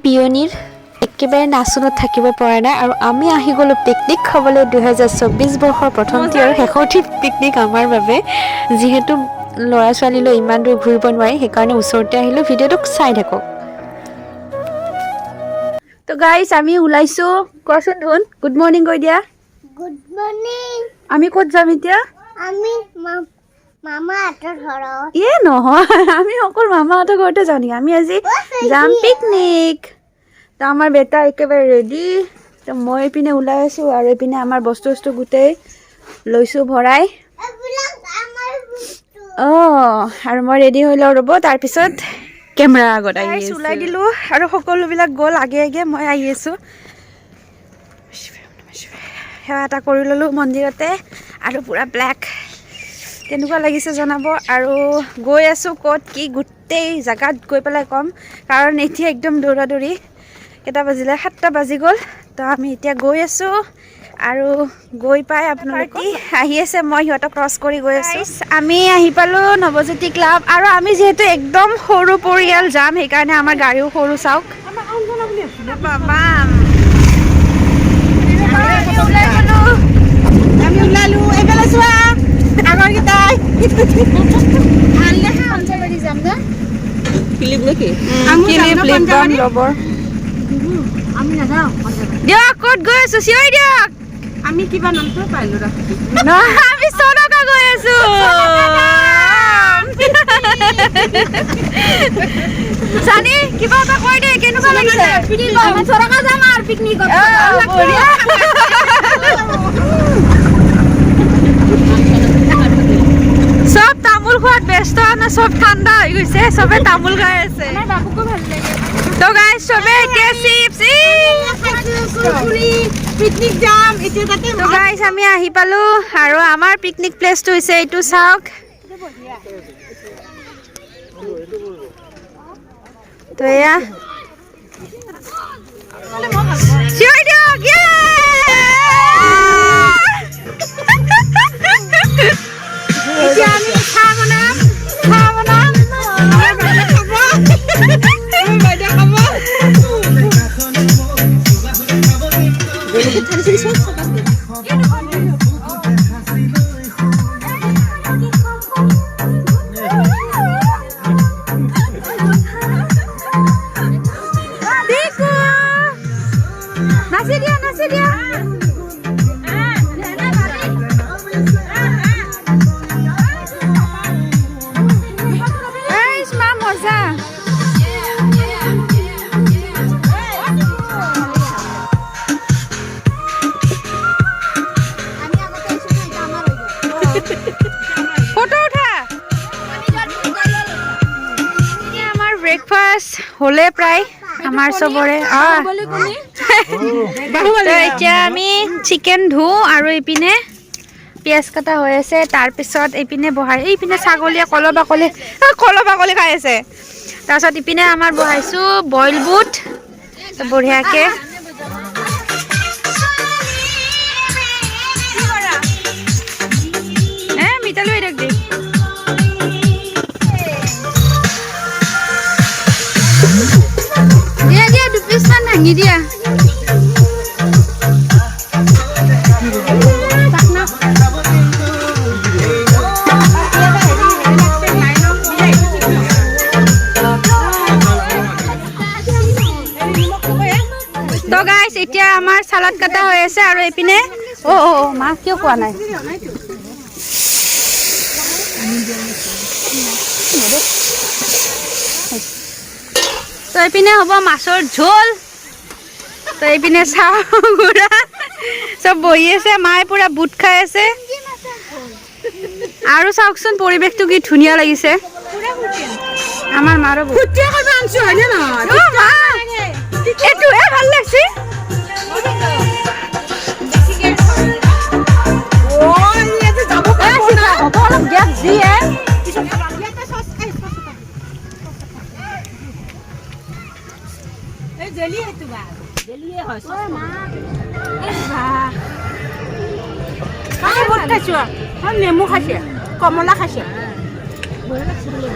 বিয়নীৰ একেবাৰে নাচোনত থাকিব পৰা নাই আৰু আমি আহি গ'লোঁ পিকনিক খাবলৈ। 2024 বৰ্ষৰ প্ৰথমটি আৰু শেষৰটি পিকনিক আমাৰ বাবে। যিহেতু ল'ৰা ছোৱালীলৈ ইমান দূৰ ঘূৰিব নোৱাৰি, সেইকাৰণে ওচৰতে আহিলোঁ। ভিডিঅ'টোক চাই থাকক। তো গাইছ, আমি ওলাইছোঁ। কোৱাচোন ধুন, গুড মৰ্ণিং কৈ দিয়া। Good morning. আমি ক'ত যাম এতিয়া? আমি মামাহঁতৰ ঘৰত। এ নহয়, আমি অকল মামাহঁতৰ ঘৰতে যাওঁ নেকি? আমি আজি যাম পিকনিক। তো আমাৰ বেটা একেবাৰে ৰেডি। তো মই এইপিনে ওলাই আছোঁ আৰু এইপিনে আমাৰ বস্তু বস্তু গোটেই লৈছোঁ ভৰাই। এইবিলাক আমাৰ বস্তু। অঁ, আৰু মই ৰেডি হৈ লওঁ ৰ'ব, তাৰপিছত কেমেৰাৰ আগত আহি ওলাই দিলোঁ আৰু সকলোবিলাক গ'ল আগে আগে, মই আহি আছোঁ। সেৱা এটা কৰি ল'লোঁ মন্দিৰতে আৰু পূৰা ব্লেক কেনেকুৱা লাগিছে জনাব। আৰু গৈ আছোঁ ক'ত কি গোটেই জেগাত গৈ পেলাই ক'ম, কাৰণ এতিয়া একদম দৌৰা দৌৰি। কেইটা বাজিলে? 7টা বাজি গ'ল। তো আমি এতিয়া গৈ আছোঁ আৰু গৈ পাই আপোনালোক আহি আছে, মই সিহঁতক ক্ৰছ কৰি গৈ আছোঁ। আমি আহি পালোঁ নৱজ্যোতি ক্লাব আৰু আমি যিহেতু একদম সৰু পৰিয়াল যাম, সেইকাৰণে আমাৰ গাড়ীও সৰু। চাওক বাবাম। আমি ওলাই গ'লো। আমি ওলালো। এইফালে চোৱা, আগৰকেইটাই। Clip, lip balm, rubber. দিয়ক, ক'ত গৈ আছো চিঞৰি দিয়ক। আমি কিবা নামটো পাইলো। নহয়, আমি চনকা গৈ আছো। জানি কিবা এটা কৈ দে, কেনেকুৱা লাগিছে? চৰকা যাম আৰু পিকনিকত। বঢ়িয়া। চব তামোল খোৱাত ব্যস্ত না, চব ঠাণ্ডা হৈ গৈছে, চবে তামোল খাই আছে। তো গাইছ, চবে এতিয়া চিপছ। পিকনিক যাম এতিয়া তাতে। তো গাইছ, আমি আহি পালো আৰু আমাৰ পিকনিক প্লেচটো হৈছে এইটো, চাওক। তো এয়া চিঞৰি দিয়ক, ইয়ে! এতিয়া আমি চাহ বনাম, চাহ বনাম। আমাৰ বাইদেউ খাব, আমাৰ বাইদেউ খাব। দিকু! নাচি দিয়া, নাচি দিয়া। এই মা, মজা। আমি আগতে আহিছোঁ না, এতিয়া আমাৰ হৈ গ'ল। ফটো উঠা। এতিয়া আমাৰ ব্ৰেকফাষ্ট হ'লে প্ৰায় আমাৰ চবৰে। তো এতিয়া আমি চিকেন ধুওঁ আৰু এইপিনে পিঁয়াজ কটা হৈ আছে। তাৰপিছত এইপিনে বহাই, এইপিনে ছাগলীয়ে কলৰ বাকলি খাই আছে। তাৰপিছত ইপিনে আমাৰ বহাইছোঁ বইল বুট বঢ়িয়াকৈ। এ মিতালো বাইদেউক দি দিয়া, দিয়া দুপিচমান ভাঙি দিয়া। তো গাইছ, এতিয়া আমাৰ চালাড কাটা হৈ আছে আৰু এইপিনে অ' অ' অ' মা কিয় কোৱা নাই? তো এইপিনে হ'ব মাছৰ ঝোল। তো এইপিনে চাহ গুড়া চব বহি আছে, মায়ে পুৰা বুট খাই আছে। আৰু চাওকচোন পৰিৱেশটো কি ধুনীয়া লাগিছে। আমাৰ মাৰো বহুত ফুৰ্তিয়ে কৰিব আনছো, হয়নে নহয়? অ, মা! এইটোহে ভাল লাগছে। অ, ইয়াতে যাব পাৰিব না? অলপ গেপ দিয়ে। বহুত খাইছো, নেমু খাইছে, কমলা খাইছে।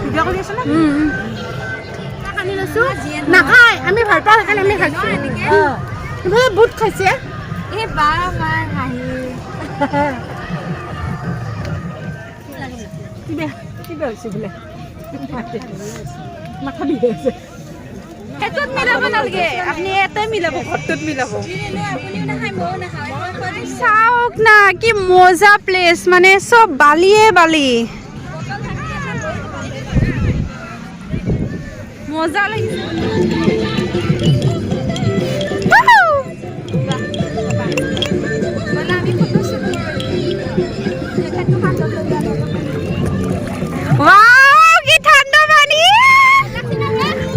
ভিডিঅ' কৰি আছ না? আনি লৈছোঁ। নাখায়, আমি ভাল পাওঁ, সেইকাৰণে আমি খাইছোঁ। ইফালে বুট খাইছে। এই বা মাৰ হাঁহি। কিবা কিবা হৈছে বোলে, মাথা বিষ আছে। সেইটোত মিলাব নালাগে, আপুনি ইয়াতে মিলাব, ঘৰটোত মিলাব। চাওক না, কি মজা প্লেচ, মানে চব বালিয়ে বালি, মজা লাগিছে। Woohoo! Wow, কি ঠাণ্ডা পানী,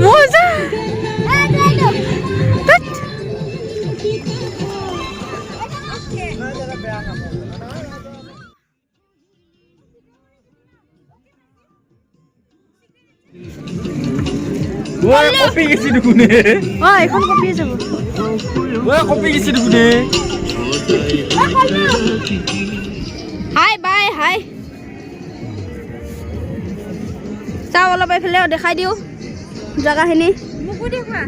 মজা। ধুত। ঐ, কপি গেছি দেখোন। অ, এইখন কপিয়ে যাব। ঐ, কপি গেছি দেখোন। হাই বাই হাই। চাওঁ, অলপ এইফালে দেখাই দিওঁ জেগাখিনি। মোকো দেখুৱা,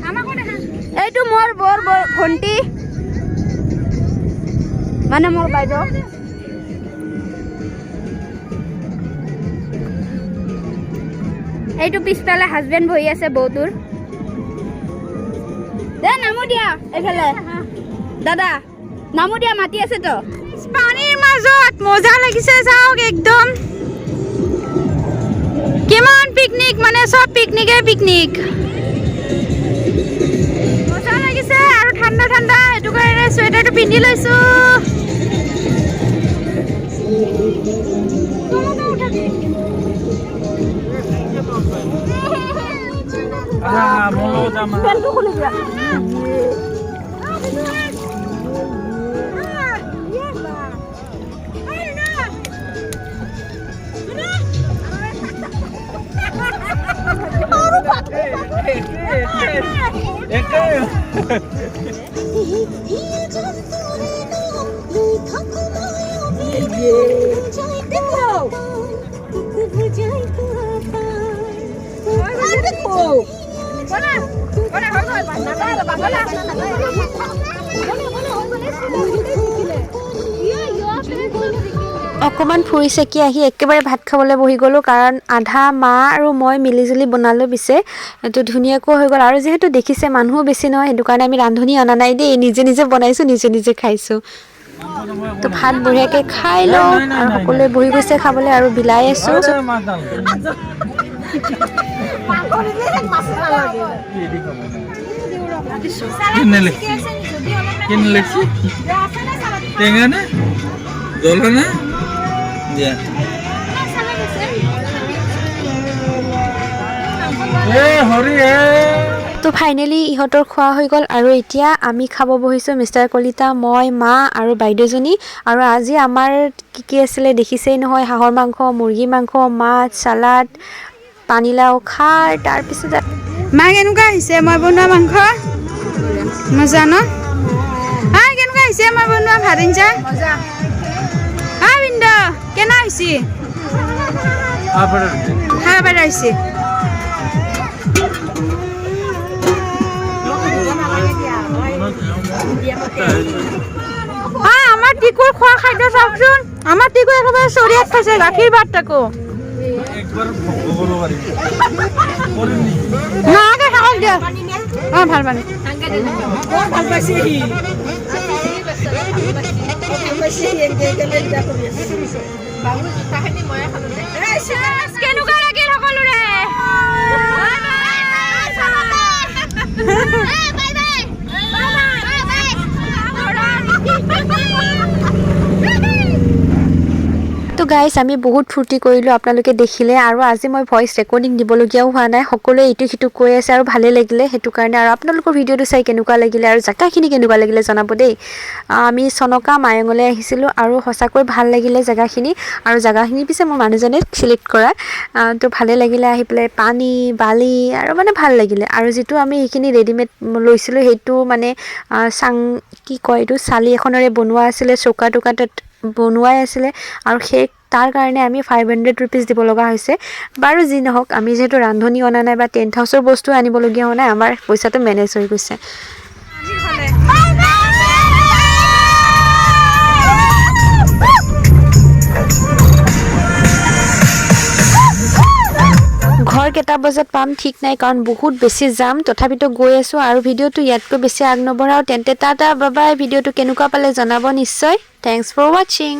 আমাকো দেখা। এইটো মোৰ বৰ বৰ ভণ্টি, মানে মোৰ বাইদেউ। এইটো পিছফালে হাজবেণ্ড বহি আছে বৌটোৰ। দে নামো দিয়া এইফালে। দাদা, নামো দিয়া, মাতি আছে তো। পানীৰ মাজত মজা লাগিছে। চাওক একদম কিমান পিকনিক, মানে চব পিকনিকে পিকনিক। মজা লাগিছে আৰু ঠাণ্ডা ঠাণ্ডা, সেইটো কাৰণে চুৱেটাৰটো পিন্ধি লৈছো। মোৰ লগত যাম। পেণ্টটো খুলি দিয়া। একে। অকণমান ফুৰি চাকি আহি একেবাৰে ভাত খাবলৈ বহি গ'লোঁ, কাৰণ আধা মা আৰু মই মিলিজুলি বনালোঁ। পিছে এইটো ধুনীয়াকৈ হৈ গ'ল। আৰু যিহেতু দেখিছে মানুহো বেছি নহয়, সেইটো কাৰণে আমি ৰান্ধনি অনা নাই দেই, নিজে নিজে বনাইছোঁ, নিজে নিজে খাইছোঁ। তো ভাত বঢ়িয়াকৈ খাই লওঁ আৰু সকলোৱে বহি গৈছে খাবলৈ আৰু বিলাই আছোঁ। মাছ নালাগে। কেনে লাগছি? কেনে লাগছি? টেঙা না, জ্বলা না? দিয়া। এ হৰি এ। তো ফাইনেলি ইহঁতৰ খোৱা হৈ গ'ল আৰু এতিয়া আমি খাব বহিছোঁ, মিষ্টাৰ কলিতা, মই, মা আৰু বাইদেউজনী। আৰু আজি আমাৰ কি কি আছিলে দেখিছেই নহয়, হাঁহৰ মাংস, মুৰ্গী মাংস, মাছ, চালাড, পানীলাও, খাৰ, তাৰপিছত মা, কেনেকুৱা হৈছে মই বনোৱা মাংস? মজা ন? হা, কেনেকুৱা হৈছে মই বনোৱা ভাত আঞ্জা? হা বিন্দ, কেনে হৈছে? খাব পাৰা হৈছে? হা, আমাৰ টিকুৰ খোৱা খাদ্য চাওকচোন। আমাৰ টিকু একেবাৰে চৰিয়াত খাইছে গাখীৰ ভাত তাকো। একবাৰ ভংগ কৰিব পাৰিম, কৰিম নেকি? নালাগে, থাকক দিয়া। অঁ, ভাল পানী। ভাল পাইছে সি। কেনেকুৱা লাগিল সকলোৰে? Bye bye bye bye. তো গাইজ, আমি বহুত ফূৰ্তি কৰিলোঁ, আপোনালোকে দেখিলে। আৰু আজি মই ভইচ ৰেকৰ্ডিং দিবলগীয়াও হোৱা নাই, সকলোৱে ইটো সিটো কৈ আছে আৰু ভালেই লাগিলে সেইটো কাৰণে। আৰু আপোনালোকৰ ভিডিঅ'টো চাই কেনেকুৱা লাগিলে আৰু জেগাখিনি কেনেকুৱা লাগিলে জনাব দেই। আমি চনকা মায়ঙলৈ আহিছিলোঁ আৰু সঁচাকৈ ভাল লাগিলে জেগাখিনি। আৰু জেগাখিনি পিছে মোৰ মানুহজনে চিলেক্ট কৰা। তো ভালেই লাগিলে আহি পেলাই, পানী বালি আৰু মানে ভাল লাগিলে। আৰু যিটো আমি সেইখিনি ৰেডিমেড লৈছিলোঁ, সেইটো মানে চাং কি কয় এইটো, চালি এখনেৰে বনোৱা আছিলে, চৌকা টোকা তাত বনোৱাই আছিলে আৰু সেই তাৰ কাৰণে আমি 500 ৰুপিজ দিব লগা হৈছে। বাৰু যি নহওক, আমি যিহেতু ৰান্ধনি অনা নাই বা টেণ্ট হাউচৰ বস্তু আনিবলগীয়া হোৱা নাই, আমাৰ পইচাটো মেনেজ হৈ গৈছে। ঘৰ কেইটা বজাত পাম ঠিক নাই, কাৰণ বহুত বেছি জাম। তথাপিতো গৈ আছোঁ আৰু ভিডিঅ'টো ইয়াতকৈ বেছি আগ নবঢ়াওঁ। তেন্তে টাটা, বাবাই। ভিডিঅ'টো কেনেকুৱা পালে জনাব নিশ্চয়। Thanks for watching.